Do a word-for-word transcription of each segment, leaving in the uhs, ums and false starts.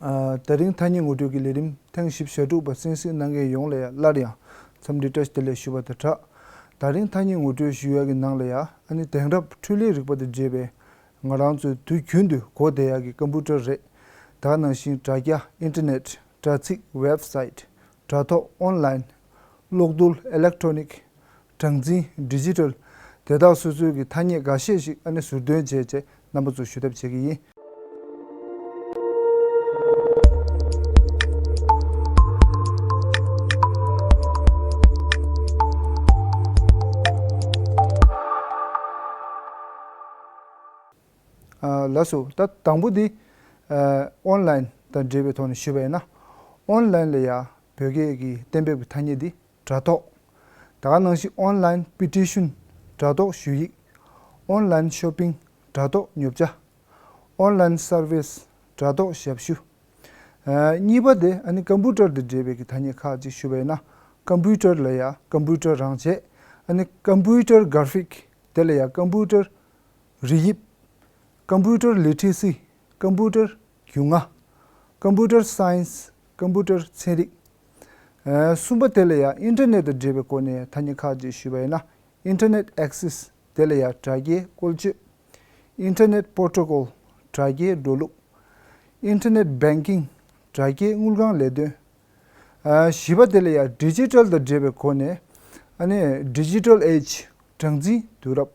ཨ། ད་རིང་ཐ་སྙད་ངོ་སྤྲོད་ཀྱི་ལས་རིམ་ཐེངས་བཞི་བཅུ་ཞེ་དྲུག་པ་གསན་གཟིགས་གནང་མཁན་ཡོངས་ལ་ཡང་སླར་ཡང་འཚམས་འདྲི་བཀྲ་ཤིས་བདེ་ལེགས་ཞུ་བ་དང་སྦྲགས། ད་རིང་ཐ་སྙད་ངོ་སྤྲོད་ཞུ་ཡག་གི་ནང་ལ་ཡང་ཨ་ནི་དེང་རབས་འཕྲུལ་ལས་རིག་པ་དང་འབྲེལ་བའི་ང་རང་ཚོའི་དུས་རྒྱུན་དུ་གོ་བསྡད་ཡག་གི་ཀམ་པུ་ཊར་རེད། ད་ག་ནང་བཞིན་དྲ་རྒྱ་ཨིན་ཊར་ནེཊ། དྲ་ཚིགས་ཝེབ་སའིཊ། དྲ་ཐོག་ཨོན་ལའིན། གློག་རྡུལ་ཨི་ལེག་ཊོ་ནིག། གྲངས་འཛིན་ཌི་ཇི་ཊལ། དེ་དག་སོ་སོའི་གི་ཐ་སྙད་འགའ་ཤས་ཤིག་ཨ་ནི་ཟུར་འདོན་བྱས་བྱས་རྣམ་པ་ཚོར་ཞུ་ཐབས་བྱེད་ཀྱི་ཡིན། ཨ། ལགས་སོ། ད་དང་པོ་འདི་ཨ་ཨོན་ལའིན་དང་འབྲེལ་བའི་ཐོག་ནས་ཞུས་པ་ཡིན་ན། ཨོན་ལའིན་ལ་ཡ་བོད་སྐད་ཀྱི་གཏན་འབེབས་ཀྱི་ཐ་སྙད་འདི་དྲ་ཐོག། ད་ག་ནང་བཞིན་ཨོན་ལའིན་པི་ཊི་ཤན། དྲ་ཐོག་ཞུ་ཡིག། ཨོན་ལའིན་ཤོ་པིང་། དྲ་ཐོག་ཉོ་ཆ། ཨོན་ལའིན་སར་བིས། དྲ་ཐོག་ཞབས་ཞུ། ཨ། གཉིས་པ་དེ་ཨ་ནི་ཀམ་པུ་ཊར་དང་འབྲེལ་བའི་གི་ཐ་སྙད་ཁག་ཅིག་ཞུ་བ་ཡིན་ན། ཀམ་པུ་ཊར་ལ་ཡ་ཀམ་པུ་ཊར་རང་བྱས། ཨ་ནི་ཀམ་པུ་ཊར་གྷ་ར་ཕིག། དེ་ལ་ཡ་ཀམ་པུ་ཊར་རིགས་དབྱིབས། ཀམ་པུ་ཊར་ལི་ཊི་རེ་སི། ཀམ་པུ་ཊར་རྒྱུས་མངའ། ཀམ་པུ་ཊར་སའེན་སི། ཀམ་པུ་ཊར་ཚན་རིག། ཨ། གསུམ་པ་དེ་ལ་ཡ་ཨིན་ཊར་ནེཊ་དང་འབྲེལ་བའི་སྒོ་ནས་ཐ་སྙད་ཁག་ཅིག་ཞུས་པ་ཡིན་ན། ཨིན་ཊར་ནེཊ་ཨེག་སེ་སི། དེ་ལ་ཡ་དྲ་རྒྱའི་བཀོལ་སྤྱོད། ཨིན་ཊར་ནེཊ་པོ་རོ་ཊོ་ཀོལ། དྲ་རྒྱའི་འགྲོ་ལུགས། ཨིན་ཊར་ནེཊ་བེང་ཀིང་། དྲ་རྒྱའི་དངུལ་ཁང་ལས་དོན། ཨ། བཞི་པ་དེ་ལ་ཡ་ཌི་ཇི་ཊལ་དང་འབྲེལ་བའི་སྒོ་ནས་ཨ་ནི་ཌི་ཇི་ཊལ་ཨེཇ། གྲངས་འཛིན་དུས་རབས།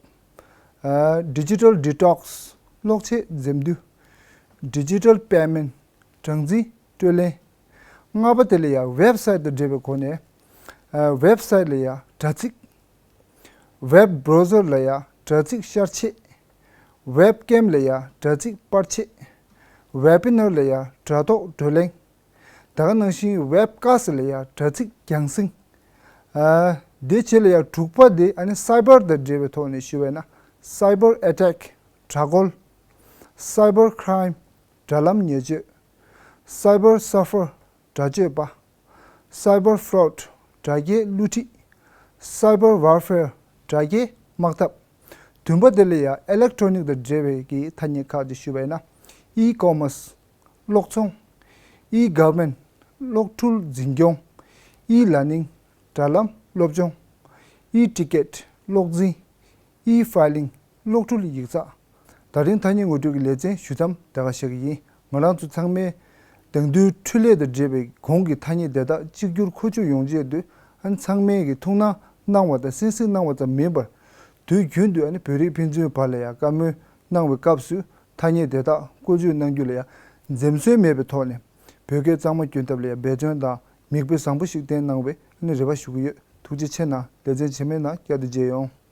ཨ། ཌི་ཇི་ཊལ་ཌི་ཊོག་སི། གློག་ཆས་འཛེམ་དུས། ཌི་ཇི་ཊལ་པེ་མེན་ཊི། གྲངས་འཛིན་སྤྲོད་ལེན། ལྔ་པ་དེ་ལ་ཡ་ཝེབ་སའིཊ་དང་འབྲེལ་བའི་སྒོ་ནས། ཨ། ཝེབ་སའིཊ་ལ་ཡ་དྲ་ཚིགས། ཝེབ་བྷི་རོ་ཛར་ལ་ཡ་དྲ་ཚིགས་ཤར་ཆས། ཝེབ་ཀེམ་ལ་ཡ་དྲ་ཚིགས་པར་ཆས། ཝེ་བི་ནར་ལ་ཡ་དྲ་ཐོག་བགྲོ་གླེང་། ད་ག་ནང་བཞིན་ཝེབ་ཀ་སི་ལ་ཡ་དྲ་ཚིགས་རྒྱང་སྲིང་། ཨ། དེ་རྗེས་ལ་ཡ་དྲུག་པ་དེ་ཨ་ནི་སའི་བར་དང་འབྲེལ་བའི་ཐོག་ནས་ཞུས་པ་ཡིན་ན། སའི་བར་ཨེ་ཊེག། དྲ་རྒོལ། སའི་བར་ཁི་རའིམ། དྲ་ལམ་ཉེས་སྤྱོད། སའི་བར་སར་ཕར། དྲ་སྤྱོད་པ། སའི་བར་ཕི་རོཌ། དྲ་རྒྱའི་བསླུ་བྲིད། སའི་བར་ཝར་ཕེར། དྲ་རྒྱའི་དམག་འཐབ། བདུན་པ་དེ་ལ་ཡ་ཨི་ལེག་ཊོ་ནིག་དང་འབྲེལ་བའི་གི་ཐ་སྙད་ཁག་ཅིག་ཞུས་པ་ཡིན་ན། ཨི་ཀོ་མར་སི། གློག་ཚོང་། ཨི་གྷ་བར་མེན་ཊི། གློག་འཕྲུལ་འཛིན་སྐྱོང་། ཨི་ལར་ནིང་། དྲ་ལམ་སློབ་སྦྱོང་། ཨི་ཊི་ཀེཊ། གློག་འཛིན། ཨི་ཕའི་ལིང་། གློག་འཕྲུལ་ཡིག་ཚགས། ད་རིང་ཐ་སྙད་ངོ་སྤྲོད་ཀྱི་ལེ་ཚན་ཞུ་མཚམས་དེ་ག་བཞག་གི་ཡིན། ང་རང་ཚོ་ཚང་མས་དེང་དུས་འཕྲུལ་ལས་དང་འབྲེལ་བའི་གོང་གི་ཐ་སྙད་དེ་དག་གཅིག་གྱུར་མཁོ་སྤྱོད་ཡོང་ཆེད་དུ། ཨ་ནི་ཚང་མས་ཀྱི་ཐུགས་སྣང་གནང་བ་དང་གསན་གཟིགས་གནང་བ་ཙམ་མིན་པར། དུས་རྒྱུན་དུ་ཨ་ནི་བོད་རིགས་ཕན་ཚུན་བར་ལ་ཡང་བཀའ་མོལ་གནང་བའི་སྐབས་སུ། ཐ་སྙད་དེ་དག་བཀོལ་སྤྱོད་གནང་རྒྱུ་ལ་ཡང་འཛེམ་ཟོན་མེད་པའི་ཐོག་ནས། བོད་སྐད་གཙང་མ་སྐྱོན་ཐབས་ལ་ཡང་འབད་བརྩོན་དང་མིག་དཔེ་བཟང་པོ་ཞིག་བསྟན་གནང་བའི་ཨ་ནི་རེ་བ་ཞུ་གི་ཡོད། ཐུགས་རྗེ་ཆེ་གནང་། ལེ་ཚན་རྗེས་མའི་ནང་བསྐྱར་དུ་མཇལ་ཡོང་།